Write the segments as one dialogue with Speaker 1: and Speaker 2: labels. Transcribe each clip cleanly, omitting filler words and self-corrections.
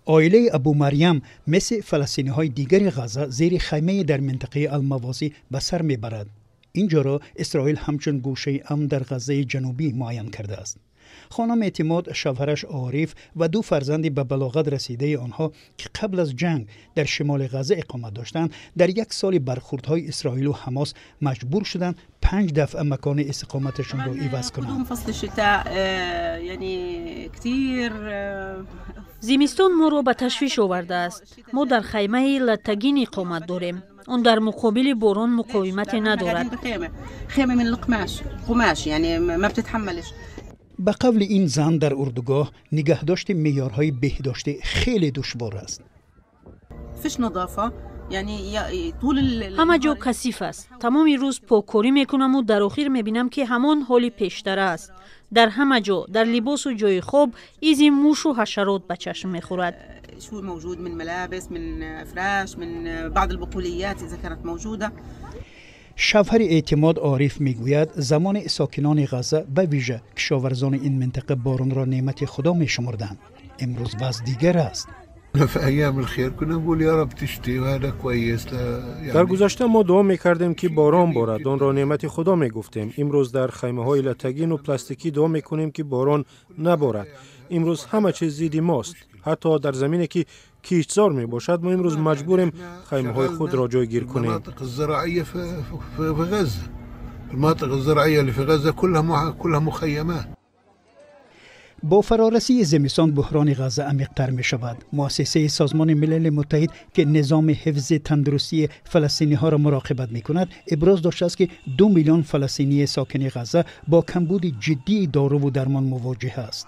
Speaker 1: Оилаи Абу Марьям мисли фаластиниҳои дигари Ғазза зери хаймае дар минтақаи Алмавозӣ ба сар мебарад. Ин ҷоро Исроил ҳамчун гӯшаи амн дар Ғаззаи Ҷанубӣ муайян кардааст. Хонум Эътимод, шавҳараш Ориф ва ду фарзанди ба балоғат расидаи онҳо, ки қабл аз ҷанг дар шимоли Ғазза иқомат доштанд, дар як соли бархурдҳои Исроилу Ҳамос маҷбур шуданд 5 дафъа макони истиқоматашонро иваз кунанд.
Speaker 2: Зимистон моро ба ташвиш овардааст. Мо дар хаймаи латтагин иқомат дорем. Он дар муқобили борон муқовимате надорад.
Speaker 1: Ба қавли ин зан, дар урдугоҳ нигаҳдошти меъёрҳои беҳдоштӣ хеле душвор аст.
Speaker 2: Ҳама ҷо касиф аст. Тамоми рӯз поккорӣ мекунаму дар охир мебинам, ки ҳамон ҳоли пештара аст. Дар ҳама ҷо, дар либосу ҷои хоб, изи мушу ҳашарот ба чашм мехӯрад.
Speaker 1: Шавҳари Эътимод Ориф мегӯяд, замони сокинони Ғазза, ба вижа кишоварзони ин минтақа, боронро неъмати Худо мешумурданд. Имрӯз вазъ дигар аст.
Speaker 3: Дар гузашта мо дуо мекардем, ки борон борад, онро неъмати Худо мегуфтем. Имрӯз дар хаймаҳои латтагину пластикӣ дуо мекунем, ки борон наборад. Имрӯз ҳама чиз зидди мост. Ҳатто дар замине, ки киштзор мебошад, мо имрӯз маҷбурем хаймаҳои худро ҷойгир кунем.
Speaker 1: Бо фарорасии зимистон буҳрони Ғазза амиқтар мешавад. Муассисаи Созмони Милали Муттаҳид, ки низоми ҳифзи тандурустии фаластиниҳоро муроқибат мекунад, иброз доштааст, ки 2 миллион фаластинии сокини Ғазза бо камбуди ҷиддии доруву дармон мувоҷиҳ аст.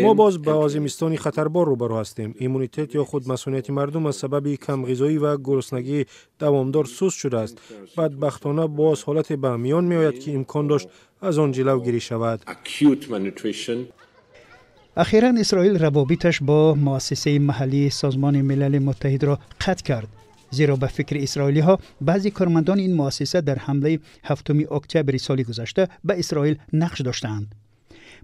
Speaker 3: Мо боз ба зимистони хатарбор рӯбарӯ ҳастем. Иммунитет ё худмасунияти мардум аз сабаби камғизоӣ ва гуруснагии давомдор суст шудааст. Бадбахтона боз ҳолате ба миён меояд, ки имкон дошт аз он ҷилавгирӣ шавад.
Speaker 1: Ахиран Исроил равобиташ бо муассисаи маҳаллии Созмони Милали Муттаҳидро қатъ кард, зеро ба фикри исроилиҳо баъзе кормандони ин муассиса дар ҳамлаи 7 октябри соли гузашта ба Исроил нақш доштаанд.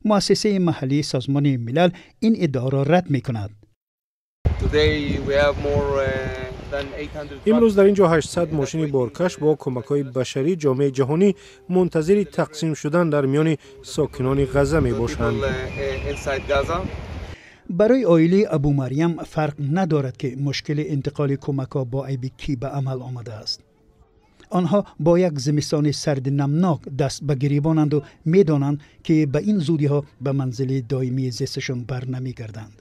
Speaker 1: Муассисаи маҳаллии Созмони Милал ин иддаоро рад мекунад.
Speaker 3: Имрӯз дар ин ҷо 800 мошини боркаш бо кӯмакҳои башарии ҷомеаи ҷаҳонӣ мунтазири тақсим шудан дар миёни сокинони Ғазза мебошанд.
Speaker 1: Барои оилаи Абу Марьям фарқ надорад, ки мушкили интиқоли кӯмакҳо бо айби кӣ ба амал омадааст. Онҳо бо як зимистони сарди намнок даст ба гирибонанду медонанд, ки ба ин зудиҳо ба манзили доимии зисташон бар намегарданд.